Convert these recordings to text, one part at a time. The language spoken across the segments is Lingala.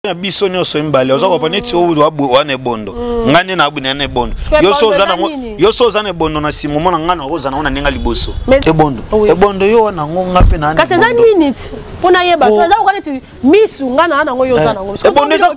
Na biso nyonso mibale oza kopa neti wana ebondo mm. ngai nde naabwina na ebondo yo so oza na ebondo na nsima omona ngai nakoza nango na ndenge liboso ebondo ebondo yo wana yango ngai mpe na kasi eza nini ti mpo nayeba so eza lokola neti misu ngai naa nango yo oza eh. nango ebondo eza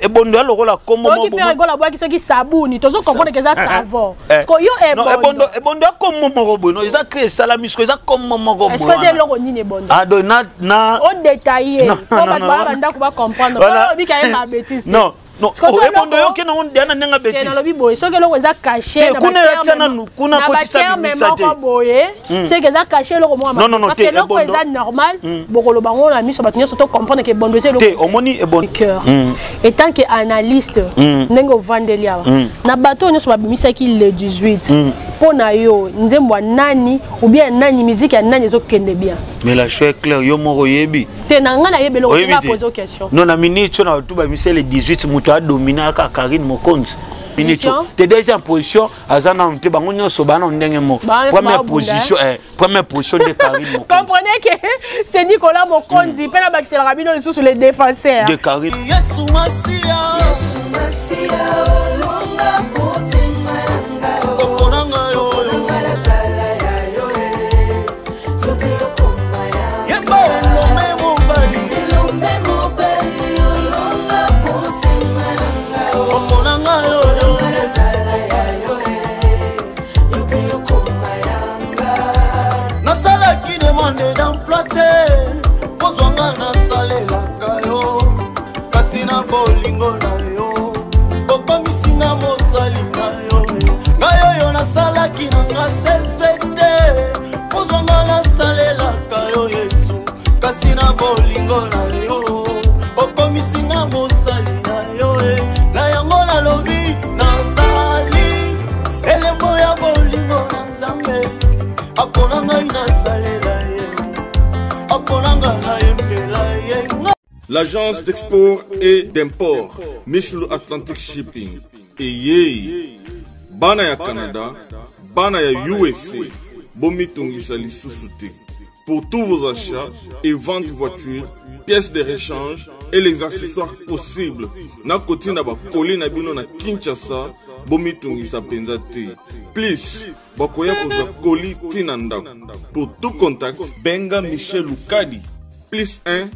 ebondo ya lokola kombo moko abwaki soki sabuni tozo comprendre ke eza eh, eh. savon ko yo ebondo ebondo ya kombo moko boye no eza cre esalami siko eza kombo moko boye eza eloko nini ebondo ah donc na na o détailler po bato baa bandako ba comprendre po olobi ka ye ma bêtise non non oh, ebondo yo kena on diana ndenga bêtise nalobi boye soki eloko eza caché na kuna ya tia nanu kuna kotisa bimisa te moko boye hmm. c'est que eza caché eloko moko non non non parce que eloko eza normal hmm. bokoloba ngo na miso bato nyonso to comprendre que ebondo eza eloko te omoni ebondo cœur hmm. et tant que analyste ndenge ovandeli awa na bato oyo nyonso babimisaki le 18 mpo na yo nzembo ya nani ou bien nani musique ya nani ezokende bien mais la chose est claire yo moko oyebi te na ngai nayebi eloko te nga pose question non na minute oyo na bato bamisa le 18 moto adomina kaka Karine Mokonzi minute te deuxième position aza nanu te bango nyonso baa nanu ndenge moko première position eh, première position nde Karine Mokonzi comprenez que c'est Nicolas Mokonzi mpe mm. nabakiselaka bino lisusu les défenseurs de Karine Yesu Masiya Yesu Masiya olonga motema na ngai opona ngai oyo nazala ya yo yo mpe okoma ya yemba elombe mobali elombe mobali olonga motema na ngai opona ngai oyo nazala ya yo yo mpe okoma ya nga nasalaki demande d'emploi te kozwa nga nasalelaka yo kasi na bolingo na yo okomisi nga mosali na yo ngai oyo nasalaki na nga selfe te kozwa nga nasalelaka yo yesu kasi na bolingo na yo okomisi nga mosali na yo e na yango nalobi nazali elembo ya bolingo na nzambe apona ngai nasalela ye apona ngai nayembela ye. L'agence d'export et d'import Michelu Atlantic Shipping eyei bana ya Canada, bana ya USA, bomitungisa lisusu te. Pour tous vos achats et ventes voitures, pièces de rechange et les accessoires possibles, na kotinda ba colis na bino na Kinshasa, bomitungisa penza te. Plus bakoya kozwa colis ti na ndako. Pour tout contact, benga Michel Lukadi plus 1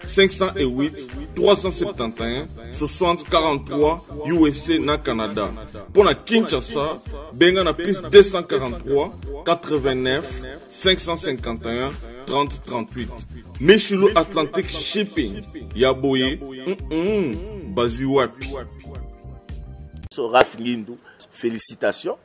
508 371 60 43 USA na Canada. Mpo na Kinshasa, benga na plus 243 89 551 30 38. Michulu Atlantic Shipping ya boye mm -mm, bazwi wapi? So Raf Ngindu, félicitations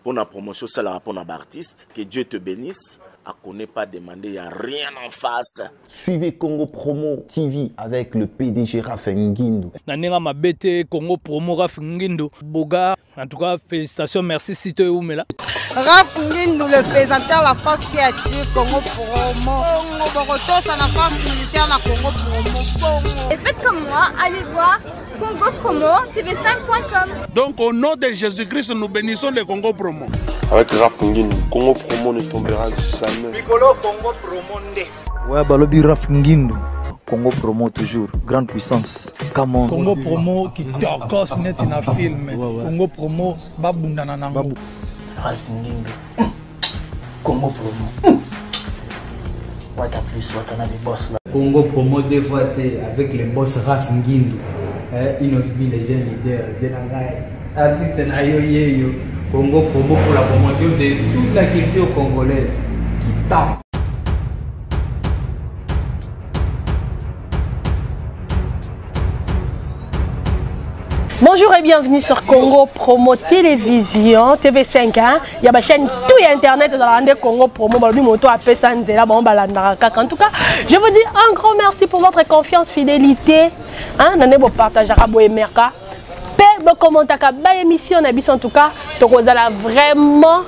pour la promotion salaka pour na artiste. Que Dieu te bénisse. A connaît pas demander, il y a rien en face. Suivez Congo Promo TV avec le PDG Raph Ngindu. Na ndenge mabe te Congo Promo Raph Ngindu Boga en tout cas félicitations merci sito eumela. Raph Ngindu le présentateur la force qui attire Congo Promo. Congo Bokotosa la force militaire na Congo Promo. Bongo. Et faites comme moi, allez voir Congo Promo TV5.com. Donc au nom de Jésus-Christ, nous bénissons le Congo Promo. Avec Raph Ngindu, Congo Promo ne tombera jamais. Mikolo Congo Promo nde. Ouais, balobi Raph Ngindu. Congo Promo toujours, grande puissance. Come on. Congo Promo qui tokos neti na film. Ouais, ouais. Congo Promo babundana nango. Babu. Ralph Ngindu. Congo Promo. Wata plus, wata na les boss là. Congo Promo deux fois T avec les boss Raph Ngindu. Eh, Inosbi les jeunes leaders de la ngai. Artiste na yo yeyo. Congo Promo pour la promotion de toute la culture congolaise. Qui tape. Bonjour et bienvenue sur Congo Promo Télévision TV5 hein. Il y a ma chaîne tout et internet dans la Congo Promo balobi moto apesa nzela bango balandaka kaka. En tout cas, je vous dis un grand merci pour votre confiance, fidélité hein, nane bo partageaka bo emerka pe bo commentaka ba émission na biso en tout cas, tokozala vraiment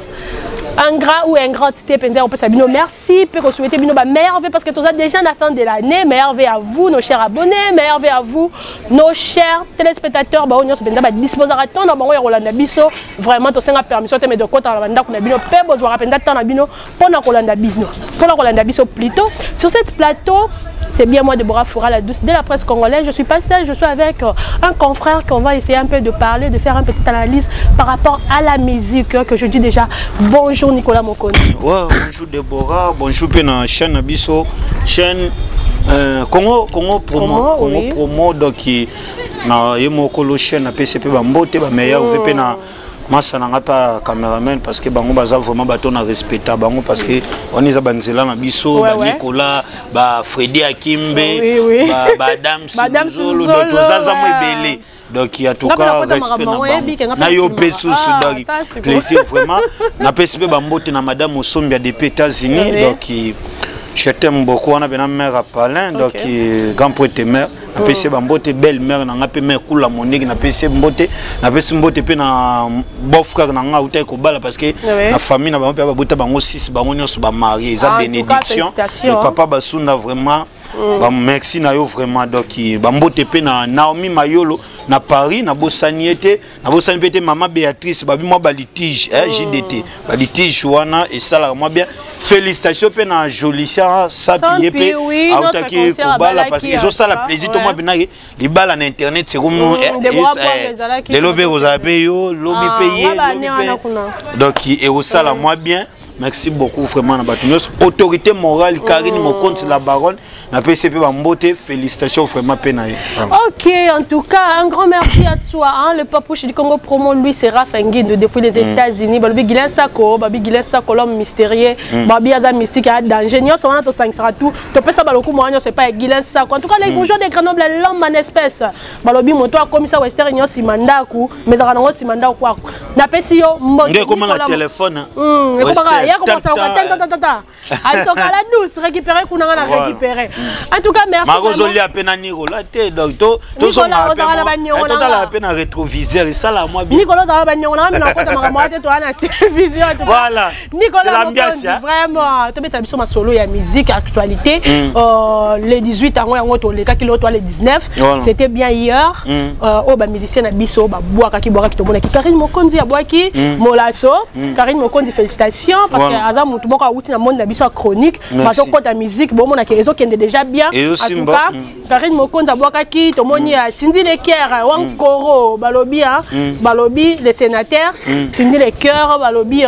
ingrat ou ingrate te mpenza kopesa bino merci mpe kosouhaite bino ba meilleurs vœux parce que toza déjà na fin de l'année. Meilleurs vœux à vous nos chers abonnés, meilleurs vœux à vous nos chers téléspectateurs bango nyonso mpenza badisposaka temps na bango ya kolanda biso. Vraiment tosenga permission te mais tokotaka na bandako na bino mpe bozwaka mpenza temps na bino mpona kolanda bino, mpona kolanda biso plutôt sur cette plateau. C'est bien moi, Deborah Foura, la douce de la presse congolaise. Je suis pas seule, je suis avec un confrère qu'on va essayer un peu de parler, de faire une petite analyse par rapport à la musique que je dis déjà. Bonjour Nicolas Mokondi. Ouais, bonjour Deborah, bonjour pe na chaîne na biso, chaîne Congo Congo Promo, Promo, Congo oui. Promo donc na ye moko lo chaîne na PCP ba mbote ba meilleur VP na masa na nga pa cameraman parce que bango baza vraiment bato na respecta bango parce que on eza banzela na biso, ba Nicolas, ba Freddy Akimbe, ba Adam Ba Adam Suzolo, Suzolo, donc tozaza mo ouais. ebele. Donc en tout Nga cas, mpe nakota respect makambo na yango, oyebi ke bango. nga mpe Na yo nakimaka. mpe susu, Ah, donc ta sikoyo. plaisir vraiment. Napesi mpe bambote na madame Osombi ya depuis États-Unis. Donc je t'aime beaucoup, wana mpe na mère Apalin, donc grand prêtre mère. Napesi ye bambote, belle mère na nga mpe mère Kula Monique, napesi ye mbote, napesi mbote mpe na beau frère na nga autaki kobala parce que na famille na bango mpe babota bango 6, bango nyonso bamarie, eza Ah, en tout cas, bénédiction. félicitations, Et hein. papa Basunda vraiment, ba merci na yo vraiment. Donc bambote mpe na Naomi Mayolo na Paris, nabosani ye te, nabosani mpe te mama Béatrice, babi mwa balitige, eh, JDT balitige wana esalaka mwa bien. Félicitation mpe na Jolicia Sapi, ye mpe Sapi, oui, notre autaki concert kobala abalaki parce que en ezosala tout cas, plaisir ouais. to mwa mpenaki libala na internet sekomi Deborah Pwanga ezalaki lelo mpe kozala mpe yo lobi mpe Ah, ye nga lobi bane wana mpe kuna. Donc ekosala mwa bien. Merci beaucoup vraiment na bato nyonso, autorité morale Karine Mokonzi la baronne, napesi mpe bambote, félicitations vraiment mpe na ye. Ok, en tout cas, un grand merci à toi, hein, le papouche du Congo Promo, lui, c'est Raph Nguindu depuis les États-Unis. Babi Guilain Sako, Babi Guilain Sako, l'homme mystérieux, Babi Aza mystique, a danger. Nyonso wana tosangisaka tout. Topesa baloku mwa nyonso epai ya Guilain Sako. En tout cas, les bourgeois de Grenoble, l'homme en espèce. Balobi moto akomisa Western nyonso nsima ndako, mais ezalaka nango nsima ndako kwako. Napesi yo mbote. Nde ekoma na Nicolas telefone. Ekomaka Western. ya komosala Tan, kwa tan, tan, tan, tan. Asoka la douce récupérer kuna nga na Voilà. récupérer. En tout cas, merci. Mako vraiment. ozolia mpe na Nicolas te, donc Nicolas, ozala na baniongo na tozalaka nga. mpe na rétroviseur, esala mwa bien. Nicolas ozala baniongo na nga, mina kota makambo wana te, toza na télévision en tout cas. Voilà. C'est Nicolas l'ambiance, Mokonzi, hein. vraiment tobetela biso masolo ya musique actualité. Le 18 yango yango tolekaki lelo, toa le 19. Voilà. C'était bien hier. Oyo bamusicien na biso babwakaki bwakaki, tomonaki Karine Mokonzi abwaki Molaso. Karine Mokonzi, félicitations parce que aza motu moko awuti na monde na biso ya chronique, Merci. bazokɔta musique, bomonaki ezokende déjà bien. En tout Ezosimba. cas, Karine Mokonzi abwakaki, tomoni ya Cindy Leker Wankoro, balobi, hein, balobi les sénateurs, Cindy Leker, balobi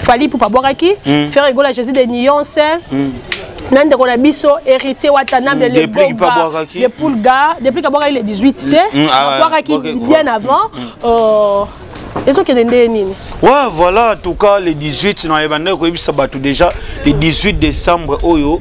Fally Ipupa abwakaki, Ferre Gola, Jésus de Nuance, na ndeko na biso Héritier Watanabe, le Depuis Boga, abwakaki. le Pulga, depuis abwakaki le 18 te, Ah ouais, abwakaki bien avant. Ezokende nde nini? Ouais, voilà, en tout cas, le 18, na koyebisa bato déjà, le 18 décembre, oyo,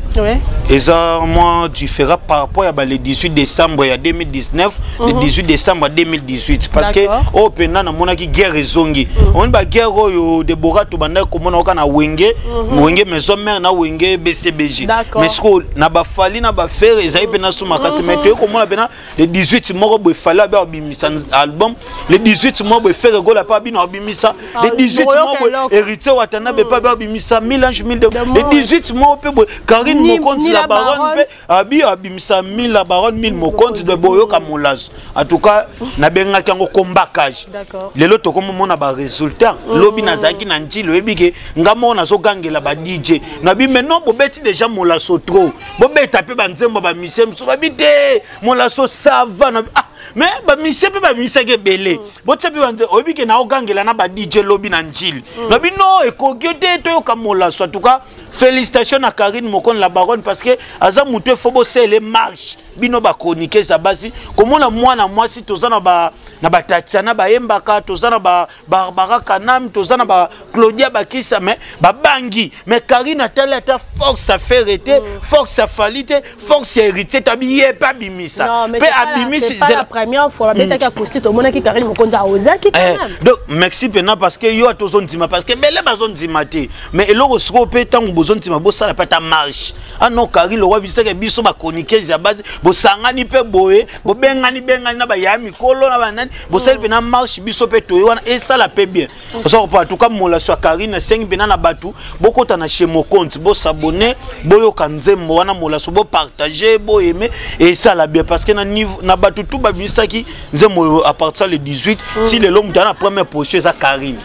eza mwa différent par rapport à le 18 décembre ya 2019, le 18 décembre 2018, parce que oyo mpenza namonaki guerre ezongi. Omoni baguerre oyo, Debora, tobandaki komona oka na Wenge, Wenge Maison Mère na Wenge BCBG. Mais sikoyo na baFally na baFerre ezali mpenza so makasi te, mais toye komona mpenza le 18 moko boye Fally abe abimisa album, le 18 moko boye Ferre Gola mpe abino abimisa, le 18 boyoka moko boye eloko. Héritier Watanabe mpe abe abimisa mille ange mille de, le 18 moko mpe boye Karine Mokonzi ni la la baronne baronne. mpe abi abimisa mille la baronne mille mokonzi de boyoka molaso. En tout cas, nabengaki yango kombakage. Lelo tokomomona barésultat. Lobi nazalaki na Njili, oyebi ke nga moko nazogangela ba DJ nabi, maintenant bobeti déjà molaso trop, bobeta mpe banzembo bamisie mosusu. Babi te, molaso ça va. Nabi ah, mais bamisie mpe bamisaki ebele, botia mpe banzembo. Oyebi ke naogangela na ba DJ lobi na Njili, nabi non, ekoki te, toyoka molaso. En tout cas, félicitations na Karine Mokonzi la baronne, parce que aza motu efo bosele marche bino bachroniqueuse ya basi komona mwana mwasi. Toza na ba na baTatiana bayembaka, toza na baBarbara Kanam, toza na baClaudia Bakisa, mais babangi. Mais Karine atali ata force affaire te, force aFally te, force ya Héritier tabi ye mpe abimisa. Non, mais mpe c'est pas la- abimisi c'est pas la première fois babetaki acoustique, tomonaki Karine Mokonzi aozaki quand Eh, même. donc merci mpena parce que yo ata ozondima, parce que ebele bazondima te, mais eloko sikoyo mpe ntango bozondima, bosala mpe ata marche. Ah non, Karine lokwa biseke biso bachroniqueuse ya basi, bosangani mpe boye, bobengani bengani na baya mikolo na banani, bosali mpe na marche, biso mpe toye wana, esala mpe bien. Osako en tout cas molaso ya Karine, asengi mpena na bato bokota na chez Mokonzi, bosabone, boyoka nzembo wana molaso, bopartage, boyeme, esala bien, parce que na niveau na bato tu babimisaki nzembo à partir le 18 ti lelo, moto aza na première position eza Karine.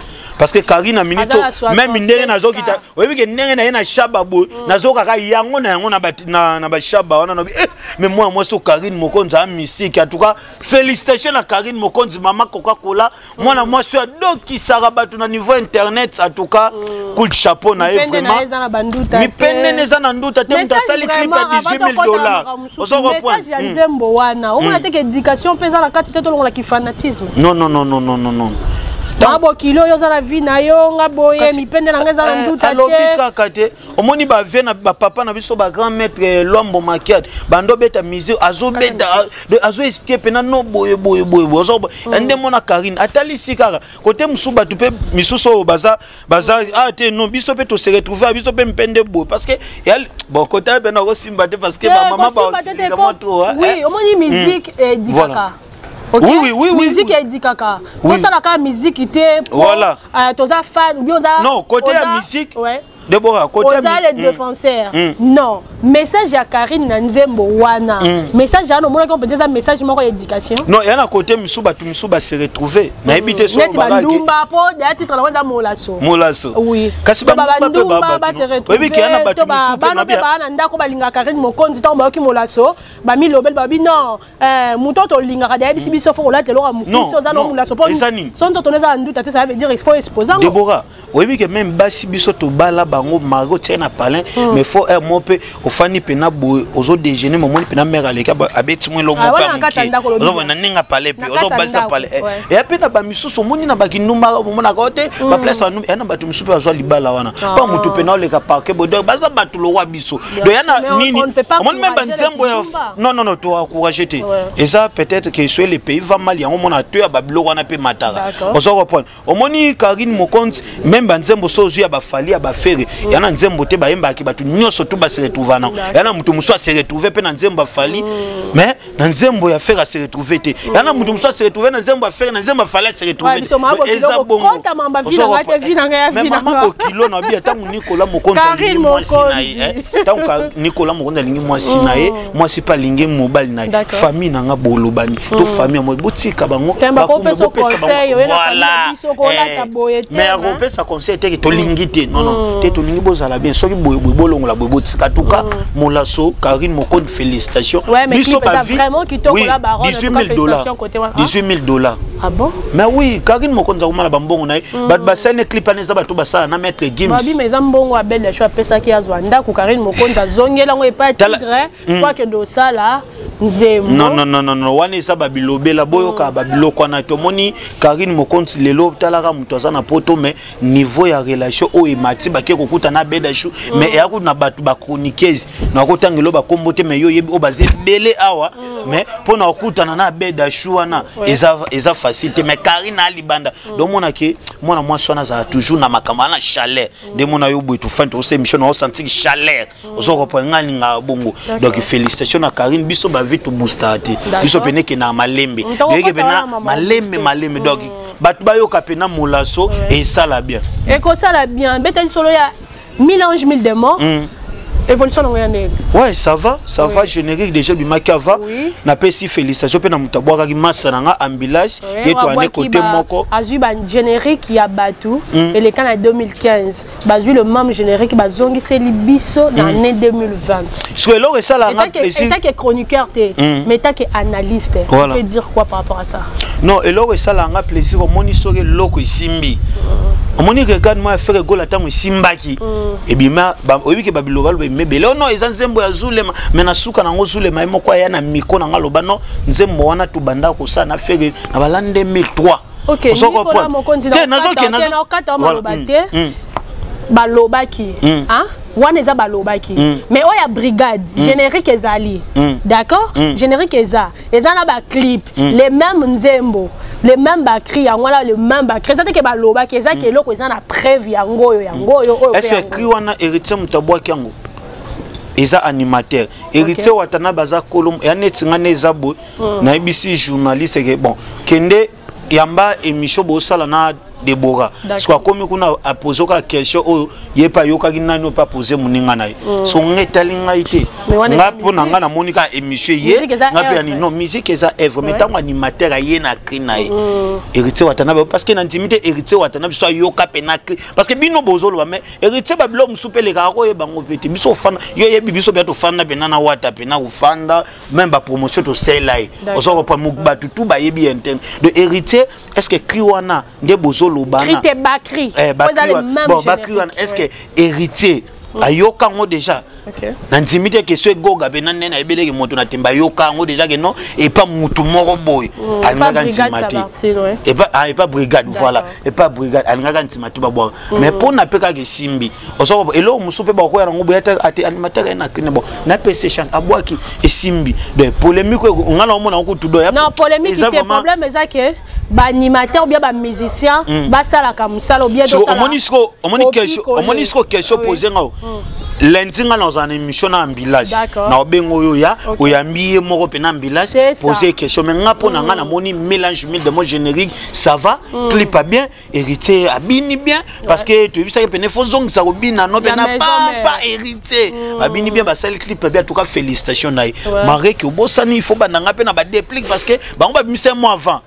Parce que Karine na minute Aza na 67 même ndenge nazokita, oyebi ke ndenge na ye na shaba boye, nazokaka yango na yango na bashaba wana, nabi eh, mais mwana mwasi o Karine Mokonzi a mystique. En tout cas, félicitations na Karine Mokonzi, mama Coca-Cola, mwana mwasi oyo adokisaka bato na niveau internet. En tout cas, coup de chapeau na ye. Mipende na ye vraiment eza na banduta. Mipende eza na nduta te. Moto asali clip ya 18 000 $, ozo Message ya comprendre? nzembo wana, omona te ke éducation mpe eza na kati te, tolongolaki fanatisme. Non, non, non, non, non, non, non. Mabokili oyo oza na vie na yo, nga boye, mipende na nga eza na nduta Alobi te. kaka te. Omoni bavie na bapapa na biso, bagrand maître Lwambo Makiade, bando obeta musique, azobeta, azoexpliquer mpena no boye boye boye boye. Ozo nde mona Karine atalisi kaka kote mosusu, bato mpe misusu oyo baza ah te, non, biso mpe tose retrouve, biso mpe mpende boye, parce que bon, kote mpe nakosimba te, parce que bamama Kosimba te te. baosilika trop. Oui, omoni, musique éduquaka. Voilà. Ok? Oui. Musique éduquaka. Tosalaka musique te po Voilà. toza fan ou bien oza Non, côté ya musique, Deborah, côté ya oza le défenseur. Non, message ya Karine na nzembo wana, message wana omonaki mpenza eza message moko ya éducation. Non, ya na côté misusu, bato misusu base retrouve, nayebi te so Neti bakaki. bandumba, po deya titre nango eza Molaso. Molaso. Oui. Kasi To bandumba mpe bandumba ba base bato, no? retrouve. Oyebi ke ya na bato To misusu mpe bana mpe baa na ndako balingaka Karine Mokonzi, ntango bayoki Molaso, bamilobeli, babi non, moto oyo tolingaka dayebisi biso fo kolata eloko ya mokisi, oza no Non. molaso po Eza nini? so nzoto no eza na nduta te, ça veut dire il faut exposer yango. Debora, oyebi ke même basi biso tobala bango mari otie na palin, mais faut aire mo mpe ofandi mpena boye, ozodéjeuner, momoni mpena mare aleki, abeti mo elongo. Ah, wana na kati ya ndako olobi. Ozomona na ndenge apale mpe Na kati ya ozobasisa ndako, pale. ouais. Eya mpe na bamisusu, omoni na bakindumba, omonaka o te baplace banumba, eya na bato misusu mpe bazwa libala wana Ah. mpo motu mpena oleka parke boye, donc baza bato lokwa biso. Bien Donc ya sûr, na mais nini on ne peut pas omoni même encourager banzembo les ya kindumba. Non, non, non, toencourage te. Eza peut-être que soki le pays va mal, yango mona to ya babiloko wana mpe mataka. D'accord. Ozo comprendre? Omoni Karine Mokonzi, même banzembo so ozwi ya baFally, ya baFerre, ya na nzembo te bayembaki bato nyonso tu base retrouva nango. Ya na moto mosusu ase retrouve mpe na nzembo ya Fally, mais na nzembo ya Ferre ase retrouve te. Ya na moto mosusu ase retrouve na nzembo ya Ferre, na nzembo ya Fally ase retrouve Ouais, biso mama te. Eza bokilo bongo. kokota mamba vi na ngai te, vi na ngai ya Mais vi na mama ngai. bokilo na bi, ntango Nikola Mokonzi Karine alingi mwasi na ye, Mokonzi. ntango Nikola Mokonzi alingi mwasi na ye, mwasi mpe alingi mobali na ye, D'accord. famille na nga bolobani to famille ya moi, botika bango. Temba bakumba, kopesa bopesa bango. conseil, oye na famille Voilà. na biso, kolata boye te, Mais hein. akopesa conseil te ke tolingi te, non, non te, tolingi bozala bien, soki boye boye, bolongola boye, botika. En tout cas, Molaso, Karine Mokonzi, félicitations. Ouais, mais clip eza vraiment kitoko, la baronne, en 18 tout cas, 000 dollars. félicitations côté wana. 18 000 $. Ah bon? Mais oui, Karine Mokonzi akomana bambongo na ye. Bato basali clip wana eza bato basala na maître Gims. Babima eza mbongo abel sho apesaki, azwa ndako. Karine Mokonzi azongela yango epai Tala- titre po akende osala nzembo. Non, non, non, non, non, wana eza babilobela, boyoka babiloko wana. Tomoni Karine Mokonzi lelo, talaka moto aza na poto, mais niveau ya relation oyo emati, bake kokuta na Bedashu, mais eya kutu na bato bachroniqueuse, nakotangela oyo bakombo te, mais yo oyebi oyo baza ebele awa, mais mpo na kokutana na Bedashu wana eza facile te. Mais Karine alibanda, domona ke mwana mwasi wana azala toujours na makambo wana, chaleur nde mona yo boye, tofani tokosa émission na osentir chaleur, ozo comprendre? Ngai alingaka bongo. Donc félicitation na Karine. Biso bavi toboostaka te, biso pene ekendaka malembe, Ntango doyeke okota wana, pena mama malembe malembe. Donc bato bayoka pena Molaso, esala bien. Ekosala bien. Beta lisolo ya Mille anges mille démons, évolution nango ya ndenge? Ouais, ça va, ça va. Générique déjà bimaki ava. Napesi félicitation mpe na moto abwakaki masa na nga ambulance, ye toane kote moko. Azwi bagénérique ya bato eleka na 2015, bazwi le même générique, bazongiseli biso na année 2020. Soki eloko esalaka nga plaisir Étant que chroniqueur te, mais étant que analyste, Voilà. on peut dire quoi par rapport à ça? Non, eloko esalaka nga plaisir, omoni soki eloko esimbi, omoni regarde moi Ferre Gola, ntango esimbaki ebima, oyebi ke babiloko aloba emebele o non, eza nzembo ya Zulema, mais na suka nango Zulema ye moko aya na miko na nga, aloba non, nzembo wana tobanda kosala na Ferre na bala 2003. Ok. Ozo Nicolas comprendre? Mokonzi, Te, nazoke, na okata Voilà. maloba te. Balobaki, hein? Wana eza balobaki, mais oyo ya brigade, générique ezali, d'accord, générique eza na baclip, les mêmes nzembo, les mêmes bacri, yango wana le même bacri. Eza te ke balobaki, eza ke eloko eza na preuve, yango oyo, yango oyo, oyo mpe Est-ce yango. cri wana Héritier moto abwaki yango, eza animateur Héritier Watana, baza kolo ya neti nga nde eza boye. Nayebisi journaliste ke bon, kende yamba émission bosala na Debora. Soki akomi kuna apose kaka question oyo ye mpe ayokaki nani oyo mpe apose moninga na ye. So nga etali ngai te, nga mpo na nga namoni kaka émission ye nga mpe yani. Non, musique eza œuvre, mais ntango animateur aye na cri na ye, Héritier Watanabe, parce que nandimi te Héritier Watanabe so ayoka mpe na cri, parce que bino bozoloba, mais Héritier babilo mosusu mpe elekaka koyeba yango mpe te. Biso ofanda, yo oyebi, biso bia tofanda mpena na Wata, mpena kofanda même bapromotion tosala ye, oza kopra bato tu bayebi interne de Héritier. Est ce que cri wana nde bozolobana? Bon, bacri wana, est ce que Héritier ayoka yango déjà? Nandimi te. Question egoga mpe na nde nayebeleki moto na tembe ayoka yango déjà ke non, epa mutu moko boye alingaka ntima te, epa brigade, voilà, epa brigade alingaka ntima te babwaka. Mais mpo na mpe kaka esimbi, ozo eloko mosusu mpe bakoya nango boye ate animateur ye na cri bon, napesi chance, abwaki, esimbi. Donc polémique nga na omona kutu do. Non, polémique te. Problème eza ke baanimateur ou bien bamusicien basalaka mosala ou bien omoni siko, omoni question, omoni siko question posé nga lundi, nga nazala na émission na ambulance na obenga oyo ya oyambi ye moko mpe na ambulance, poser question. Mais nga mpo na nga namoni mélange mille de mo générique, ça va, clip a bien, Héritier abini bien, parce que toyebisaki pene fo zongisa kobina no mpe na papa Héritier babini bien, basali clip bien. En tout cas félicitation na ye. Mareki obosani, il faut bandanga mpe na badéplique, parce que bango babimisa mo avant.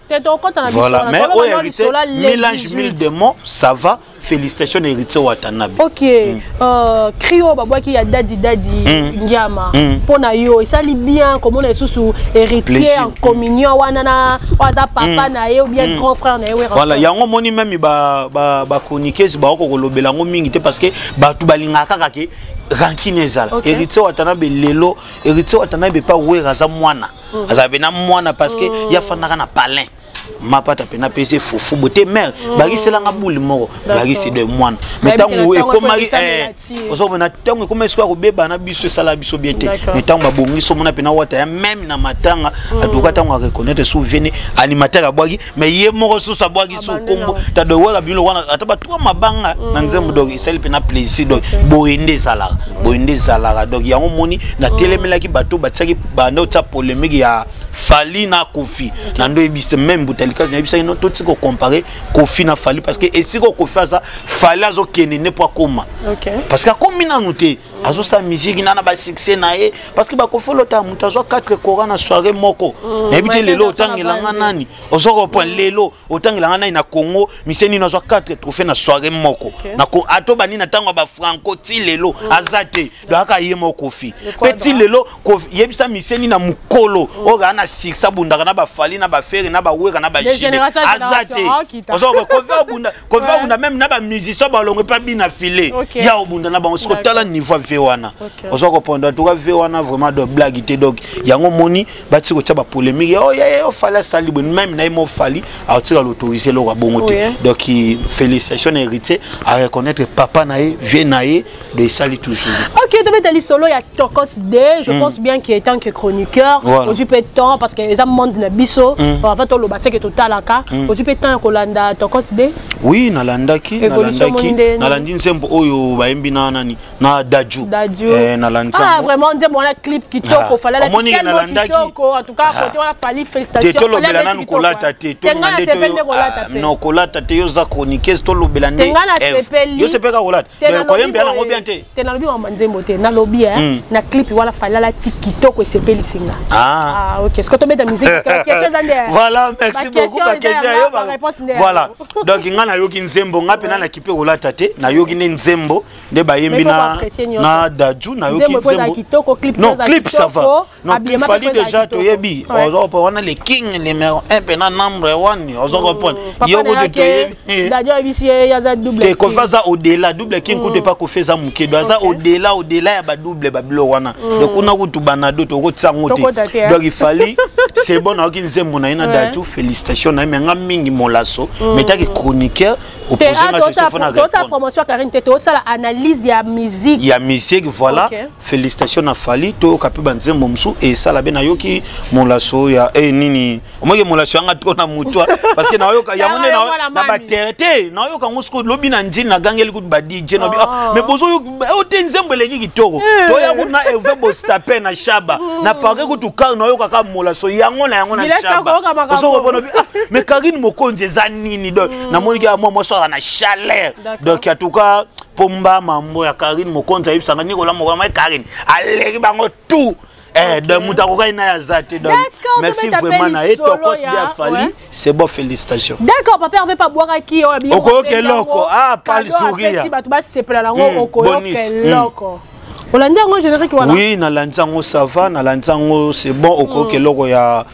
Voilà, mais oyo Héritier mélange mille démons, ça va, félicitations na Héritier Watanabe. Ok. Cri oyo babwaki ya Dadi Dadi Ngiama, mpo na yo esali bien komona lisusu Héritier en communion wana na oyo aza papa na ye ou bien grand frère na ye? Voilà, yango omoni même bachroniqueuse baoko kolobela yango mingi te, parce que bato balingaka kaka ke rancune ezala. Héritier Watanabe lelo, Héritier Watanabe pa Wera aza mwana, azala mpe na mwana, parce que ye afandaka na palin mapata mpe napesi fufu bo te mare bakiselanga bule moko bakisi de mwana. Mais ntango ekomaki, ozomona, ntango ekomaki sikoyo kobeba na biso, esala biso bien te. Mais ntango babongisi, omona mpena Wata ya même na matanga aduka, ntango areconnaître su viene animateur abwaki, mais ye moko susu abwaki su kombo tado waka bilo wana ata batua mabanga na nzembo. Donc esali mpena plaisir. Donc boye nde ezalaka, boye nde ezalaka. Donc yango moni natelemelaki bato batiaki banda otia polémique ya Fally na Kofi na ndo yebisa même butalikazi, nayebisaki no totika kocompare Kofi na Fally, parce que esika Kofi aza, Fally azokende nde mpo akóma, parce que akómi nanu te, azosala musique na basuccès na ye, parce que baKofi olota moto azwa 4 kora na soirée moko. Nayebi te lelo otangelanga nani, oza comprendre, lelo otangelanga nani na Congo mise nini azwa 4 trophée na soirée moko? Ato banini na ntango ya bafranco ti lelo aza te. Donc aka ye moko Kofi mpe ti lelo yebisa miseni na mokolo oyo kaka na succès abundaka na baFally na baFerre na baWera na baJB aza te. Oza Kofi abunda, Kofi abunda même na bamusicien balongo epa bina file ya obunda na bango. Siko tala niveau ve wana, oza comprendre. En tout cas ve wana vraiment de blague te. Donc yango moni bati kotia bapolémique oyo ye oFally asali boye, même na ye mo Fally aotika l'autorise eloko ya bongo te. Donc félicitation na Héritier, à reconnaître papa na ye, vie na ye de esali toujours. Ok, tobeta lisolo ya Tokos D. Je pense bien que tant que chroniqueur, ozwi mpe temps, parce que eza monde na biso. Avant toloba seke totalaka, ozwi mpe temps ya kolanda Tokos D? Oui, nalandaki, nalandaki, nalandi nzembo oyo bayembi na nani, na Daju. Daju. Eh, nalandi. Ah, vraiment nzembo wana, clip kitoko, Fally tellement kitoko. En tout cas côté wana Fally, félicitations. Te, tolobela nanu kolata te, non, kolata te. Yo oza chroniqueuse, tolobela nde yo sepeka kolata, koyembela yango bien te. Te, nalobi mama nzembo te, nalobi na clip wana Fally alati kitoko, esepelisi nga. Ah. Ah, ok, ce que tobeta musique, parce que question eza nde. Voilà, merci beaucoup. Baquestion yo, voilà. Donc nga nayoki nzembo, nga mpena nakipe kolata te, nayoki nde nzembo nde bayembi na Daju, nayoki nzembo. Non, clip ça va, non, Fally déjà toyebi, oza comprendre, wana le king numéro 1 mpena number 1, oza comprendre, yo kutu toyebi te. Kofi aza au-delà double king kutu, epa Kofi eza moke, do aza au-delà, au-delà ya badouble babiloko wana. Donc kuna kutu banado tokotia yango te. Donc il fallait, c'est bon, nayoki nzembo na ye na Daju, félicitation na ye. Mais nga mingi molaso, mais taki chroniqueur. Tosala promotion ya Karine te, tosala analyse ya musique. Ya musique, voilà. Félicitation na Fally. Toyoka mpe banzembo mosusu esala be. Nayoki molaso ya nini, omoki molaso yanga to na mutu, parce que nayoka yango nde na batere te, nayoka yango sikoyo lobi na nzini nagangeli kutu ba DJ nabi. Ah, mais bozoyoka te, nzembo eleki kitoko. Toya kutu na Herve Bostape na Shaba na parke kutu kar, nayoka kaka molaso yango na yango na Shaba. Ozokomona. Nabi ah, mais Karine Mokonzi eza nini? Donc namoniki ya mwa mwasi azala na chaleur. Donc en tout cas, pomba mambo ya Karine Mokonzi, ayebisanga Nikola Mokolo mai Karine aleki bango tout. Eh, donc moto akokaki na ye aza te. Donc merci vraiment na ye, tokos nde afali. C'est bon, félicitations. D'accord, papa Hervé pabwakaki oyo. Okoyoka eloko, ah, pal sourire. Bato basepela nango. Okoyoka eloko, olandi yango générique wana? Oui, nalandi yango, ça va, nalandi yango, c'est bon. Okoyoka eloko ya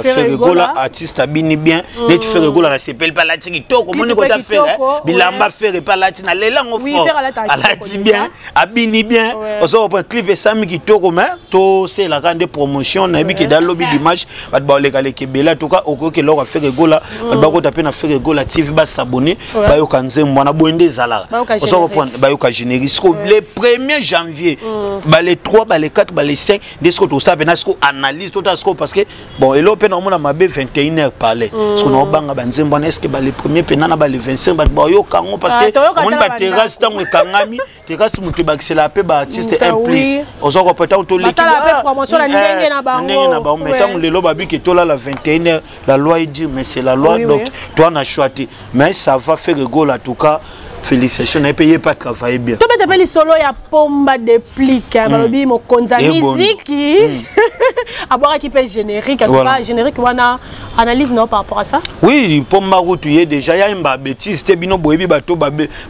Ferre Gola, artiste abini bien. Neti Ferre Gola, nasepeli mpe alati kitoko. Omoni kota Ferre bilamba, Ferre mpe alati na lela yango fort, alati bien, abini bien. Ozo comprendre, clip esami kitoko, mais toselaka nde promotion. Nayebi ke da lobi dimanche bato baolekaleka ebele. En tout cas, okoyoka eloko ya Ferre Gola, bato bakota mpe na Ferre Gola TV, basabone, bayoka nzembo wana. Boye nde ezalaka, ozo comprendre, bayoka générique. Siko le 1er janvier, bale 3, bale 4, bale 5 nde siko tosala mpena siko analyse totala siko, parce que bon, eloko mpe naomona mabe, 21 heure parle siko naobanga banzembo wana. Est ce que bale premier mpena na bale 25 bato bayoka yango? Parce que omoni baterrasse, ntango ekangami terrasse, moto ebakisela mpe baartiste un plus, oza kopre. Ntango toleki ndenge na bango, mais ntango lelo babiki tolala 21 heure, la loi est dure, mais c'est la loi. Donc toi na choix te, mais ça va. Ferre Gola, en tout cas félicitations na ye mpe, ye mpe atravaille bien. Tobeta mpe lisolo ya Pomba Déplique. Balobi mokonzi ya miziki abwakaki mpe générique. En tout cas, générique wana, analyse na yo par rapport à ça? Oui, Pomba kutu ye déjà yayemba bétise te. Bino boyebi bato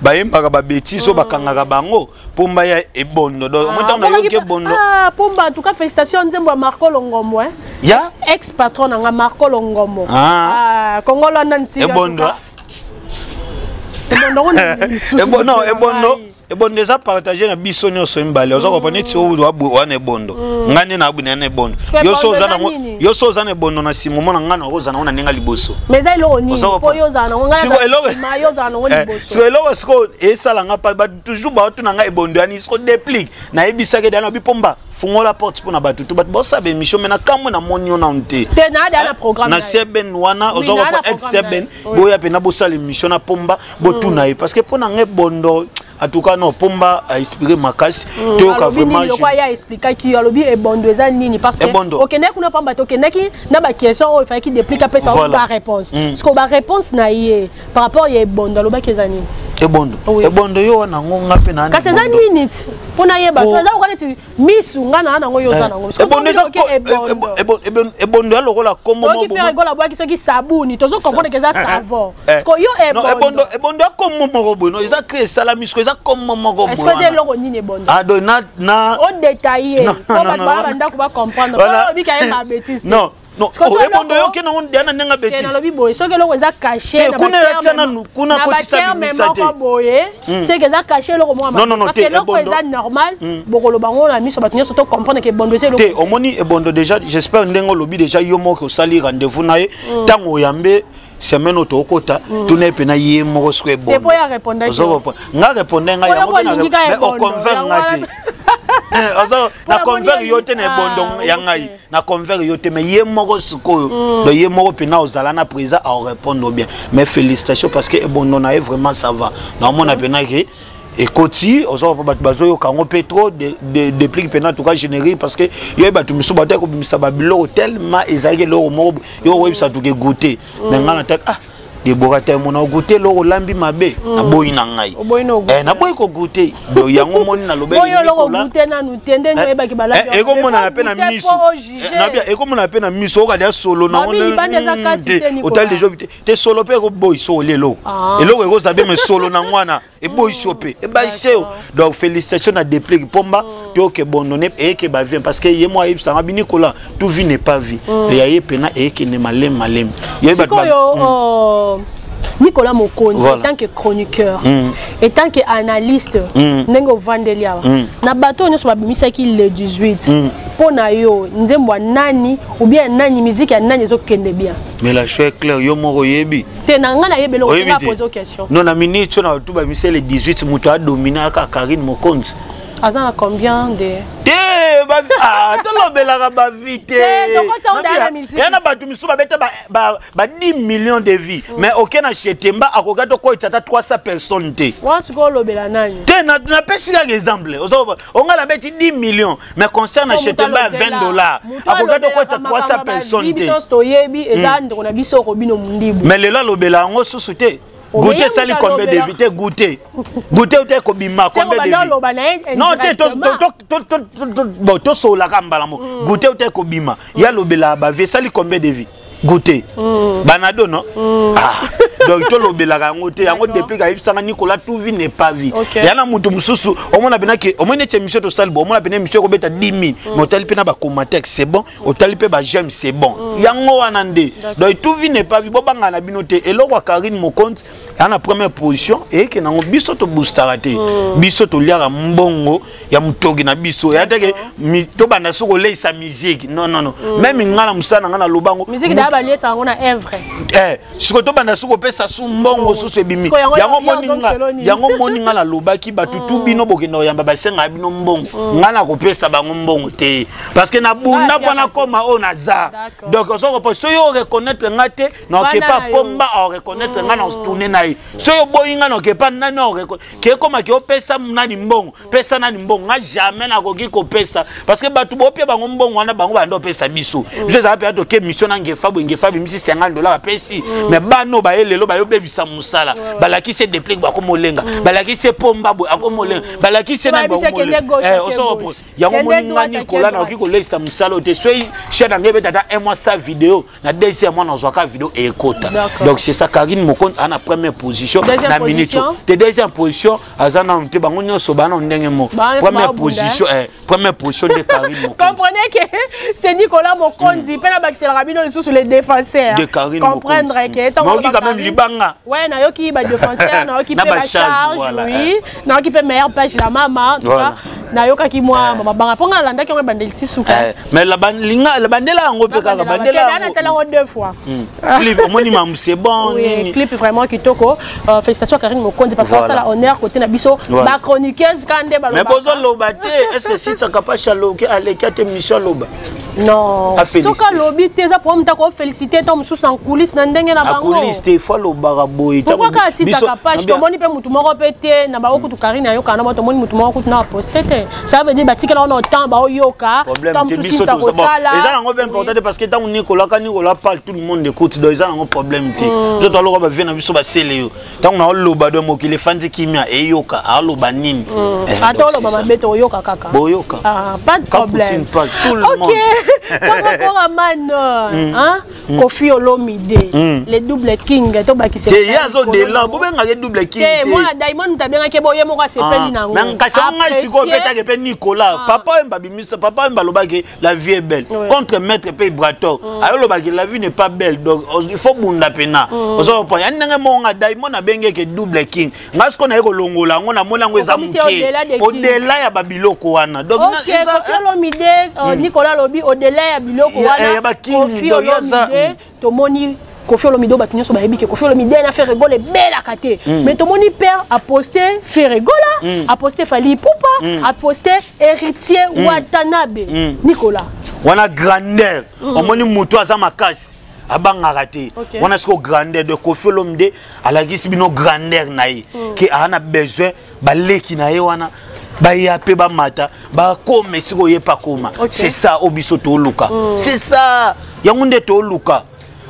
bayembaka babétise oyo bakangaka bango. Pomba ya ebondo, donc moi ntango nayoki ebondo. Ah, Pomba, en tout cas félicitations. Nzembo ya Marco Longombo, hein? Ya ex patron nanga Marco Longombo. Ah, Congo London. Ebondo. Non, ebondo, ebondo eza partage na biso nyonso mibale, oza kopa neti wana ebondo, ngai nde nabuna na ebondo. Yo so oza na ebondo na nsima, omona ngai nakozala nango na ndenge liboso. Siko eloko sikoyo esalanga, toujours baotuna ngai ebondo yani. Siko Déplique nayebisaki dana bi Pomba, fungola porte mpona bato to bato bosala baémission, mais na kamwe namoni yo nanu te na seben wana. Oza kopa ex seben, boya mpena bosala émission na Pomba, botuna ye, parce que mpo na ngai ebondo, en tout cas non, Pomba ainspiré makasi. Toyoka vraiment. Lokwa ya expliquaki, alobi ebondo eza nini, parce que okendaki kuna pamba te, okendaki na baquestion oyo efalaki Déplique apesa baréponse. Parce que baréponse na ye par rapport ya ebondo, alobaki eza nini? Ebondo, ebondo yo wana ngo nga mpe na Kasi eza nini ti mpo nayeba? So eza lokola neti misu, nga na nango, yo oza nango. Ebondo ya lokola kombo. Ferre Gola abwaki soki sabuni, tozo comprendre ke eza savon. Ko yo ebondo, ebondo ya kombo moko boye, no eza ke esalami siko eza kombo moko boye. Est-ce que eloko nini ebondo? Ah, donc na odétailler po bato baa bandako bacomprendre, po olobi kayeba bêtise. Non non, ebondo yoki nango ya na ndenge bêtise. Nalobi boye, soki eloko eza caché kuna ya tia nanu kuna kotisa bimisa te boye, soki eza caché eloko moko. Non, non, non. Parce que eloko eza normal, bokoloba ngo na miso bato nyonso, to comprendre ke ebondo eza eloko te. Omoni ebondo déjà, j'espère ndenge olobi déjà, yo moko osali rendez-vous na ye ntango oyambe semaine oyo tokota, tuna ye mpena ye moko siko ebondo. Nga répondre ngai yango, mais oconvaincre nga te, na convaincre yo te na ebondo ya ngai, na convaincre yo te, mais ye moko sikoyo. Donc ye moko mpena ozala na président aorépondre bien. Mais félicitations, parce que ebondo na ye vraiment ça va, naomona mpena ke ekoti, oza bato bazoyoka yango mpe trop. Déplique mpena, en tout cas générique, parce que yo bato misusu bato ya kobimisa babiloko tellement ezalaki eloko moko yo koyebisa tuke goûter, mais ngai na tête, ah, Debora te, mona ogoûter eloko olambi mabe, naboyi na ngai, naboyi kogoûter. Donc yango moni nalobaki ekomonana mpe na miso, ekomonana mpe na miso okalia solo nango otali deja te, solo mpe ekoboyi so olia eloko, eloko ekozala be, mais solo nango wana eboyisi yo mpe ebayisi yo. Donc félicitation na Déplique Pomba, toyoke bondone eyeke bavie, parce que ye mo ayebisanga binikola, tout vie n'est pas vie, ya ye mpena eyekende malemi malemi. Sikoyo Nicolas Mokonzi, voilà. En tant que chroniqueur, en tant que analyste, ndenge ovandeli awa, na bato nyonso babimisaki le 18, mpo na yo nzembo ya nani ou bien nani, musique ya nani ezokende bien? Mais la chose est claire, yo moko oyebi. Te, na ngai nayebi eloko te, pose question. Non, na minute na bato bamisa le 18, moto adomine aka Karine Mokonzi. Aza na combien de te? Ah, tolobelaka bavues te. Ya na bato misusu babeta ba 10 millions de vues, mais oke na Chetemba, akoki tokoyisa ata 300 personnes te. Wana sikoyo olobela nani? Te, napesi kaka exemple. Onga nabeti 10 millions, mais concert na Chetemba ya 20 $, akoki tokoyisa 300 personnes te. Biso toyebi eza ndeko na biso Robino Mundibu. Mais lelo alobela yango susu te. Goûter esali combien de vues te? Goûter, goûter te, kobima combien de vues? Non te, bon, tosololaka mbala moko. Goûter te, kobima ye alobelaka bavues, esali combien de vues goûter banado? Non. Ah, donc tolobelaka yango te. Yango depuis kayebisanga Nicolas, tout vie n'est pas vie. Ya na moto mosusu omona pena ke omoni neti émission tosali bo, omona pena émission ekobeta 10 000, mais otali mpe na bacommentaire, c'est bon, otali mpe baj'aime, c'est bon. Yango wana nde. Donc tout vie n'est pas vie, bobanga na bino te. Eloko ya Karine Mokonzi ya na première position eyeke nango, biso toboostaka te, biso toliaka mbongo ya motoki na biso ya teke tobanda soki koleisa musique. Non, non, non. Même nga na mosala na nga na lobango. Musique da baliesa yango na œuvre. Eh, sikoyo tobanda soki kopesa su mbongo susu ebimi. Yango moni nga, yango moni nga nalobaki bato tu bino bokenda koyamba, basengaka bino mbongo, nga na kopesa bango mbongo te, parce que nabunda mpo nakoma oyo naza. Donc ozokopa soki oreconnaître nga te, naokepa pomba aoreconnaître nga na tourne na ye. Soki oboyi nga, naokepa nani kekomaki opesa nani mbongo, pesa nani mbongo. Nga jamais nakoki kopesa, parce que bato bopia bango mbongo wana, bango banda opesa biso. Biso ezala mpenza toke mission na Ngefa boye, Ngefa bimisi 50 $, apesi. Mais bano baye lelo bayobebisa mosala, balakisi Deplick bakomolenga, balakisi Pomba boye akomolenga, balakisi nani. Yango moni nga Nikola nakoki koleisa mosala oyo te. Soki chaîne yango ebeta ata un mois sa vidéo, na deuxième mois nazwaka vidéo ekota. Donc c'est ça, Karine Mokonzi aza na première position na minute te. Deuxième position aza nanu te, bango nyonso baa na ndenge moko. Première position, première position nde Karine Mokonzi. Comprenez que c'est Nicolas Mokonzi mpe na bakiselaka bino lisusu les défenseurs. De Karine. Comprendre que nayoki quand même libanga. Ouais, nayoki badéfenseur, nayoki mpe bacharge, oui, nayoki mpe meilleure page la mama. En tout cas nayokaki mwa mabanga mpo nga nalandaki yango ebandeli ti suka. Mais bandela yango mpe kaka bandela. Natala yango deux fois. Clip omoni mamu, c'est bon. Oui, clip vraiment kitoko. Félicitations Karine Mokonzi, parce que osala honneur côté na biso bachroniqueuse ka nde. Mais bozoloba te, est ce que sitsaka pasi aloki aleki ate mission aloba? Non, soki alobi te, eza problème ta kofélicité ntango mosusu en coulisse na ndenge na bango. Coulisse te, faut alobaka boye. Pourquoi kaka sitaka page? Tomoni mpe mutu moko mpe te na bango kutu Karine ayokaka na mo, tomoni mutu moko kutu na aposte te. Ça veut dire batikela wana temps baoyoka. Problème te, biso eza nango mpe important te, parce que ntango Nicolas ka Nicolas parle, tout le monde écoute. Donc eza nango problème te. Biso toloka bavie na biso basele yo ntango naoloba do mokili efandi kimia, eyoka aloba nini. Ata oloba mabe, toyoka kaka. Boyoka. Pas de problème. Ok, Koraman, hein, Kofi Olomide, le double king, tobakisa. Te, ye azodela bobengaka double king. Te, mwana Diamond moto abengaki boye moko asepeli nango. Kasi ngai sikoyo obetaki mpe Nicolas, papa oyo babimisa, papa oyo balobaki la vie est belle contre maître mpe Ibrator ayolobaki la vie n'est pas belle. Donc il faut bunda pena ozokopa ya ndenge moko. Nga Diamond abengeke double king, ngai sikoyo naye kolongola yango, namoni yango eza moke au-delà ya babiloko wana. Donc Kofi Olomide, Nicolas alobi au-delà ya biloko wana, Kofi Olomide, tomoni Kofi Olomide, bato nyonso bayebi ke Kofi Olomide na Ferre Gola ebelaka te. Mais tomoni père aposte Ferre Gola, aposte Fally Ipupa, aposte Héritier Watanabe. Nicolas. Wana grandeur. Omoni motu aza makasi, abangaka te. Wana sikoyo grandeur de Kofi Olomide, alakisi bino grandeur na ye ke aza na besoin baleki na ye wana baya mpe bamata, bakoma esika oye mpe akoma. C'est ça oyo biso toluka, c'est ça yango nde toluka.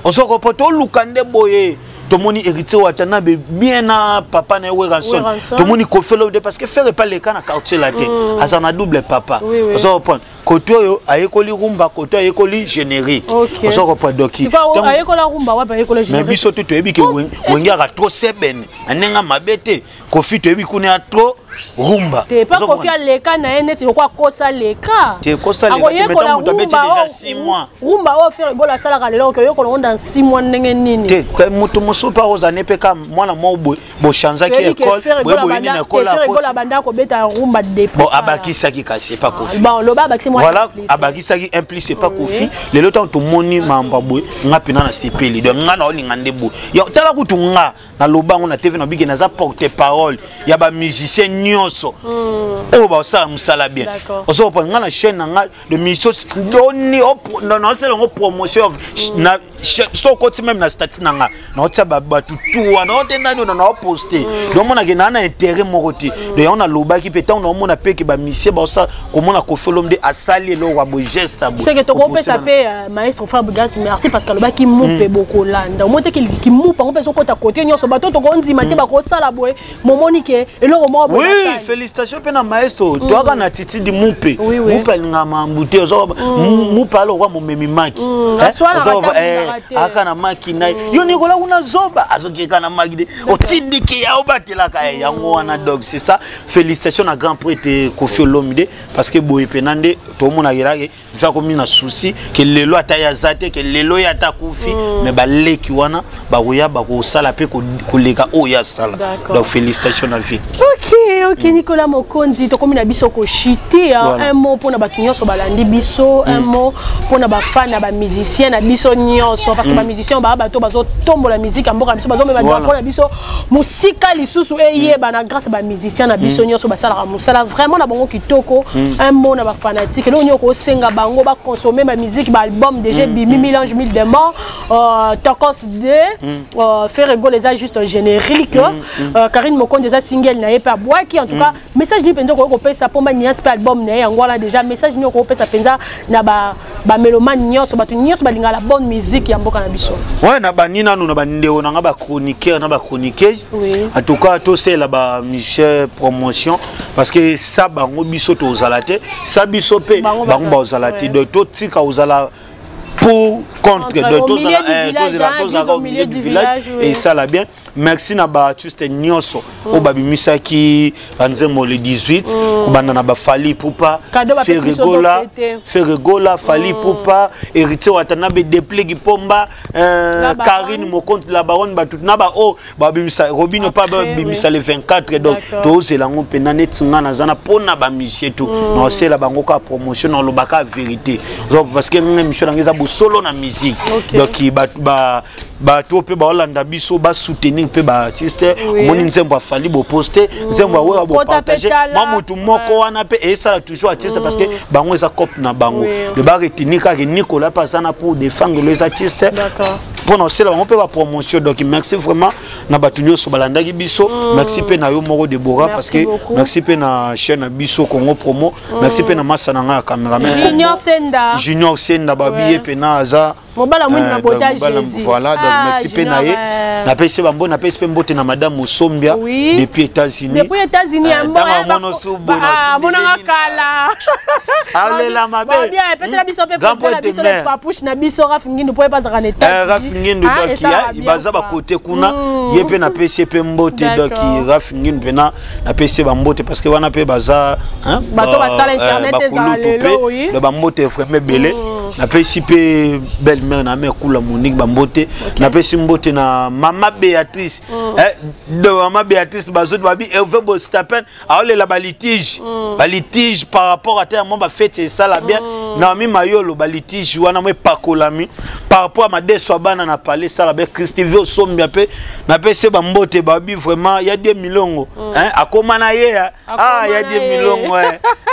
Osoko po toluka nde boye. Tomoni Héritier Watanabe bien na papa na ye Werrason, tomoni Kofi Olomide, parce que Ferre epa leka na quartier la te, aza na double papa. Ozo comprendre, kote oyo ayekoli rumba, kote ayekoli générique. Ozo comprendre, donc ayekola rumba wapi? Ayekola générique. Mais biso te toyebi ke Wenge aka trop sebene na ndenge mabe te. Kofi toyebi kuna ya trop rumba. Te, pa Kofi aleka na ye neti lokwa kosa leka. Te, kosa leka te, mais ntango moto abeti déjà 6 mois. Rumba oyo Ferre Gola asalaka lelo, okoyekola ngo dans 6 mois ndenge nini? Te, moto mosusu mpe akozala ne mpe ka mwana moko boye bochangeaki école boye boye nini, école. Akoti banda kobeta rumba depuis. Bon, abakisaki kasi epa Kofi. Bon, loba abakisi. Voilà, abakisaki un plus epa Kofi. Lelo ntango tomoni mambo ya boye, nga mpena nasepeli. Donc nga naolinga nde boye. Tala kutu nga naloba yango na TV, nabiki naza porte parole ya bamusicien nyonso oyo basala mosala bien. Ozokopa nga na chaîne na nga de musicien doni, naosala yango promotion na so okoti même na statut na nga, naotia bato tu wana ote nani oyo naoposte. Donc omonake naa na intérêt moko te. Donc yango nalobaki mpe ntango naomona mpe ke bamusicien baosala, komona Kofi Olomide asali eloko ya boye, geste ya boye. Seke tokopesa mpe maestro Fabregas merci, parce que alobaki mupe bokolanda omo te kimupa ngo mpe ezokota kote nyonso, bato tokondima te bakosala boye, momoni ke eloko moko boye Oui. basali. Félicitation mpe na maestro. Toyaka na attitude mupe. Mupe alingaka mambu te. Mupe alokwa momemi maki. Eh, Aswanaka te, alingaka te. Aka na maki na ye. Yo Nikola kuna zoba azokeka na maki de otindiki ya obatelaka ye yango wana. Donc c'est ça, félicitation na grand prêtre Kofi Olomide, parce que boye mpena nde tomonakelake va komi na souci ke lelo ata ye aza te, ke lelo ye ata akufi, mais baleki wana bakoya bakosala mpe koleka oyo asala. Donc félicitation na vie. Ok, Nicolas Mokonzi, tokomi na biso koshite. Voilà. Un mot mpona bato nyonso balandi biso, un mot mpona bafan na bamusicien na biso nyonso, parce que bamusicien baa bato bazotombola musique ya mboka na biso, bazomema drapeau na biso mosika lisusu eyebana grâce bamusicien na biso nyonso basalaka mosala vraiment na bango kitoko. Un mot na bafanatique, eloko nyonso kosenga bango baconsommer bamusique, baalbum déjà ebimi, Mille anges mille démons, Tokos 2, Ferre Gola eza juste un générique, Karine Mokonzi eza single na ye mpe abwaki. En tout cas, message nini mpenza okoki kopesa mpo manias mpe album na ye yango wana déjà? Message nini okopesa mpenza na bamélomane nyonso, bato nyonso balingaka la bonne musique ya mboka na biso? Ouais, na bani nanu na bandeko na nga bachroniqueur na bachroniqueuse. En tout cas, tosala bamusicien promotion, parce que sa bango biso tozala te, sa biso mpe Bango bango bazala te. Donc totika kozala pour contre. Contre, Donc au milieu tozala du village, tozala hein, tozala disons au milieu du village. Oui. Esala bien. Merci na baartiste nyonso oyo babimisaki banzembo le 18, kobanda na baFally Ipupa, Cadeau bapesi biso Ferre Gola, tofete. Ferre Gola, Fally Ipupa, Héritier Watanabe, Deplick Pomba, La Baronne. Karine Mokonzi, la baronne, bato na ba oyo babimisa Robino pa babimisa le 24. Donc tozela yango mpena neti nga naza na mpona bamusicien tu naosela bango kaka promotion, nalobaka vérité. Donc, parce que nga émission nanga eza bosolo na musique. Donc bato mpe baolanda biso, basoutenir mpe baartiste. Omoni nzembo aFally, boposte nzembo aWerra, Kota bopartage petala. mwa motu moko wana mpe eyesala toujours artiste, parce que bango eza cope na bango. Le baretenir kaka Nicolas mpe aza na pour défendre les artistes mpona osala bango mpe bapromotion. Donc merci vraiment na bato nyonso balandaki biso. Merci mpe na yo moko Debora, parce que beaucoup. merci mpe na chaîne na biso Congo Promo. Merci mpe na masa na ngai ya cameraman Junior Senda. Junior Senda, babiye mpena aza Mobala mwindu na donc, bota Jésus. Voilà, donc Ah, merci mpe na ye. Junior, Napesi bambo, napesi mpe mbote na madame Osombia depuis États-Unis. Depuis États-Unis. Ntango amono su boye na Amonanga kala. Alela mabe. Bien, epesela biso mpe Grand président na pote biso mère. papouche na biso Raf Ngindu mpo epazaka na Raf Ngindu, Ah, donc esalaka bien, baza quoi. bakote kuna ye mpe napesi ye mpe mbote. Donc Raf Ngindu mpena napesi ye bambote, parce que wana mpe baza hein, Bato basala internet ezala bakulutu lelo, mpe. oui. Donc bambote vraiment ebele. Napesi mpe belle mère na mère Kula Monique bambote. Napesi mbote na mama Béatrice. De mama Béatrice bazoti babi Hervé Bostapen aolela balitige, balitige par rapport ata ya mwa bafete esala bien. Naomi Mayolo, balitige wana mo epakolami par rapport à madeso ya bana na palais esala bien. Christive Osombia mpe napesi ye bambote. Babi vraiment ya die milongo. Hein, akoma na ye ah. Ah, ya na die ye. milongo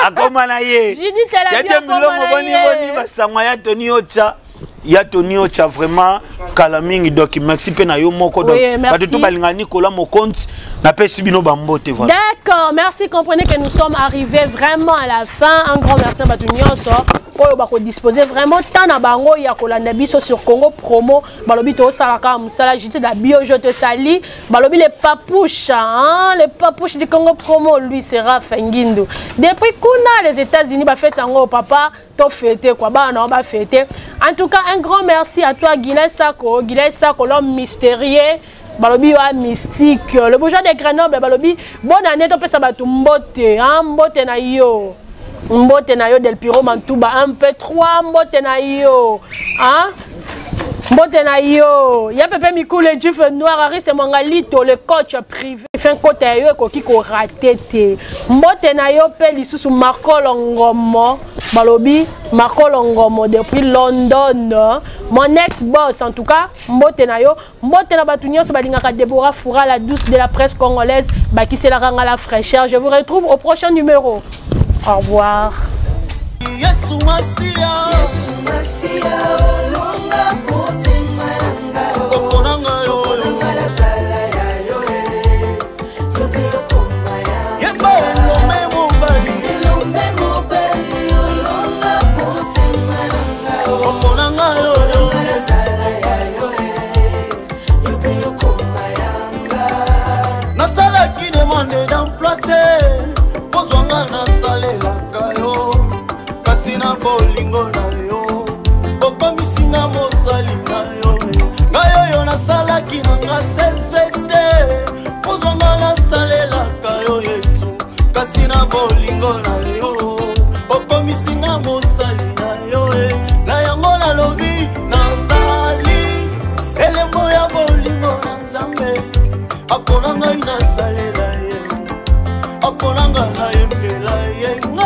akoma na ye. Judith Elabi Ya die akoma milongo na boni ye. boni basango ya Tony Ocha, ya Tony Ocha vraiment kala mingi. Donc merci mpe na yo moko. Donc Oui, merci. bato to balingaka Nicolas Mokonzi, napesi bino bambote, voilà. D'accord, merci. Comprenez que nous sommes arrivés vraiment à la fin. Un grand merci à bato nyonso oyo bakodisposer vraiment temps na bango ya kolanda biso sur Congo Promo. Balobi tosalaka mosala jute da bio, je te sali. Balobi les papouches, hein, les papouches du Congo Promo, lui c'est Raph Ngindu. Depuis kuna les États-Unis ba fête yango papa to fêter quoi, ba na ba fêter. En tout cas, un grand merci à toi Guylain Sako, Guylain Sako, l'homme mystérieux. Balobi yo mystique, le bourgeois de Grenoble. Balobi bonne année, topesa bato mbote, hein, mbote na yo, mbote na yo Del Piro Mantuba un peu trois, mbote na yo, hein. Mbote na yo ya pepe mikulu juif noir Aris Mwangalito, le coach privé fin kota ya yo ekoki korate te. Mbote na yo mpe lisusu Marco Longomo, balobi Marco Longomo depuis London, mon ex boss. En tout cas mbote na yo, mbote na bato nyonso balingaka Deborah Foura, la douce de la presse congolaise, bakiselaka nga la fraîcheur. Je vous retrouve au prochain numéro. Au revoir. Yesu Masiya, Yesu Masiya, olonga motema na ngai, opona ngai oyo nazala ya yo, yo mpe okoma ya yeba. Elombe mobali, elombe mobali, olonga motema na ngai, opona ngai oyo nazala ya yo, yo mpe okoma ya ngai. Nasalaki demande d'emploi te, kozwanga nasalelaka yo, kasi na bolingo na yo okomisinga mosali na yo. Ngai oyo nasalaki na nga CV te, kozwanga nasalelaka yo Yesu, kasi na bolingo na yo okomisinga mosali na yo. Na yango nalobi nazali elembo ya bolingo na Nzambe, apona ngai nasalela ye, apona ngai nayembela ye.